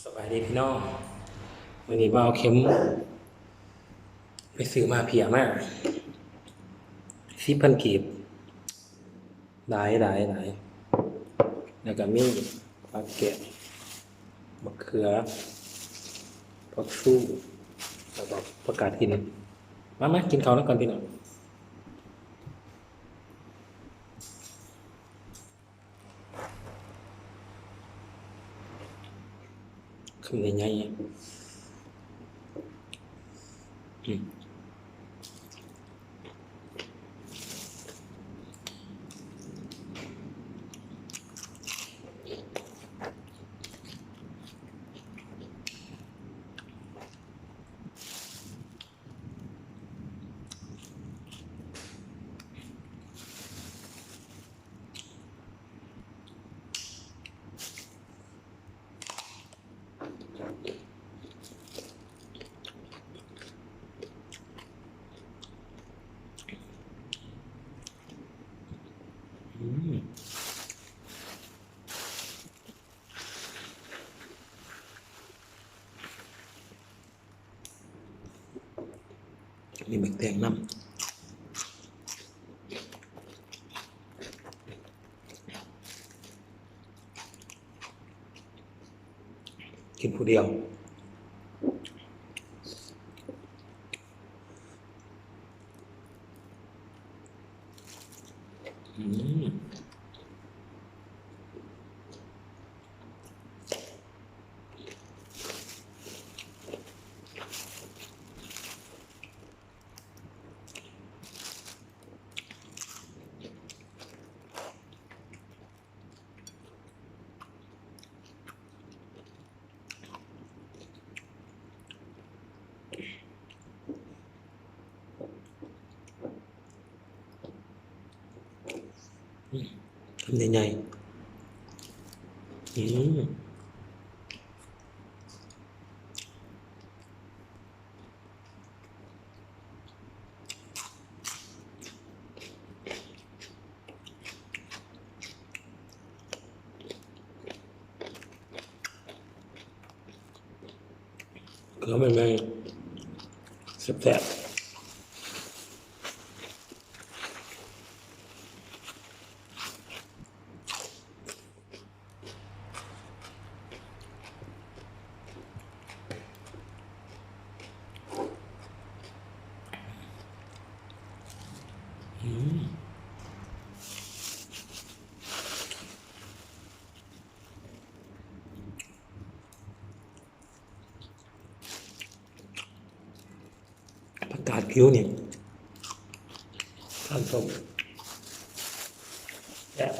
ສະບາຍດີພີ່ນ້ອງ, ມື້ນີ້ບ່າວເຂັມໄປຊື້ໝາກເພຍມາ ສິບພັນກີບ. ຫຼາຍໆໆ ແລ້ວກໍມີຜັກແກດ ບັກເຂືອ ຜັກຊູ ແລ້ວກໍຜັກກາດຫີນ. ມາ ມາກິນເຂົ້ານຳກັນພີ່ນ້ອງ. ຄຳໃຫຍ່ໆ ອືມ. ອືມ. ມີໝາກແຕງນຳ ກິນຜູ້ດຽວ. ອືມ. ອືມ ຄຳໃຫຍ່ໆ ອືມ. ເກືອແມ່ນໆ ແຊບໆ. ອືມ. ຜັກກາດຂິວນີ້ ທານສົມ ແຊບ.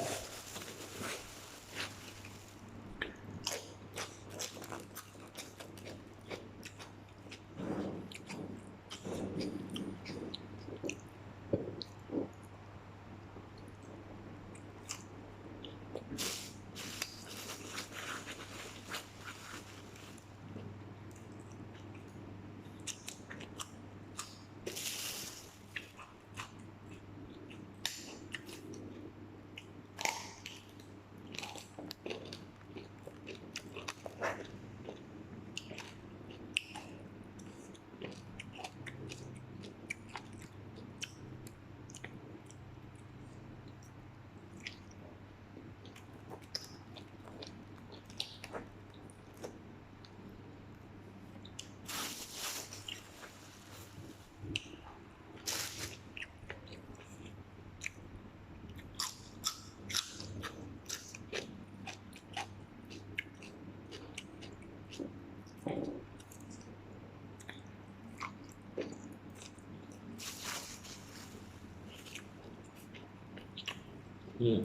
ອືມ.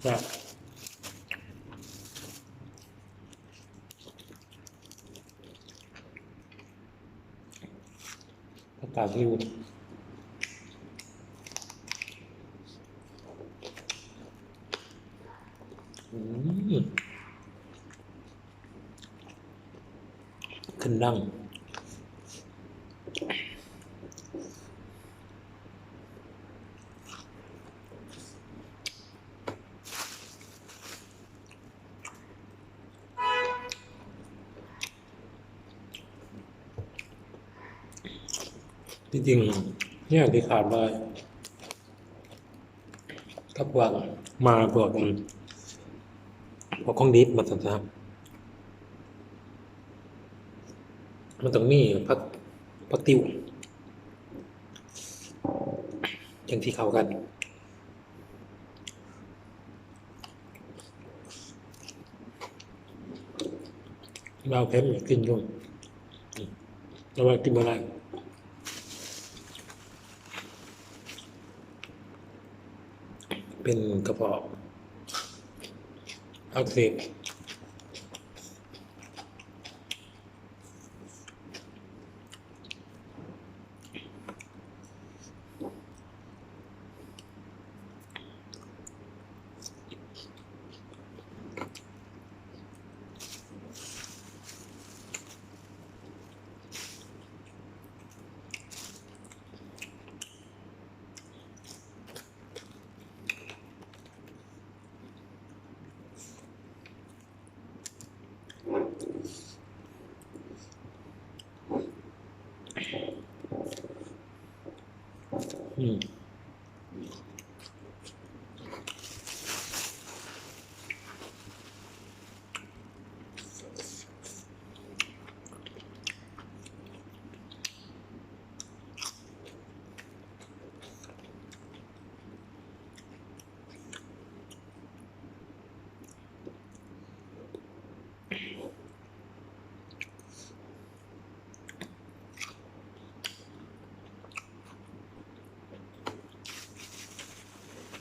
ແຊບ. ຜັກກາດຂິວ. ອືມ ຂຶ້ນດັງ. ທີ່ຈິງແນວທີ່ຂາດບໍ່ໄດ້ ກັບພວກ ມາ ພວກ ພວກຂອງດິບວ່າຊັ້ນຊະ ມັນຕ້ອງມີຜັກ ຜັກຕິວ ຈັ່ງຊິເຂົ້າກັນ. ລາວເຄັມກິນຢູ່ ແຕ່ວ່າກິນບໍ່ໄດ້ ເປັນກະເພາະອັກເສບ. ອືມ.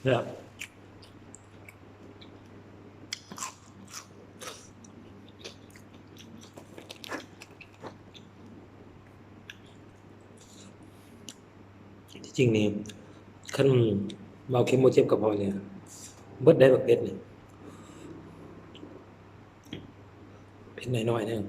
ທີ່ຈິງນີ້ ຄັນເວົ້າເຄັມບໍ່ເຈັບກະເພາະນີ້ ເບິດໄດ້ບັກເຜັດນີ້ ເຜັດໜ້ອຍໆໜຶ່ງ.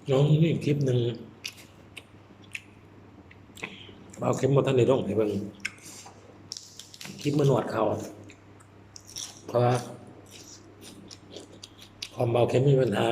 ເນາະ ມີຄລິບໜຶ່ງ ບ່າວເຂັມບໍ່ທັນໄດ້ລົງໃຫ້ເບິ່ງ ຄລິບມານວດເຂົ່າ ເພາະວ່າຄອມບ່າວເຂັມມີບັນຫາ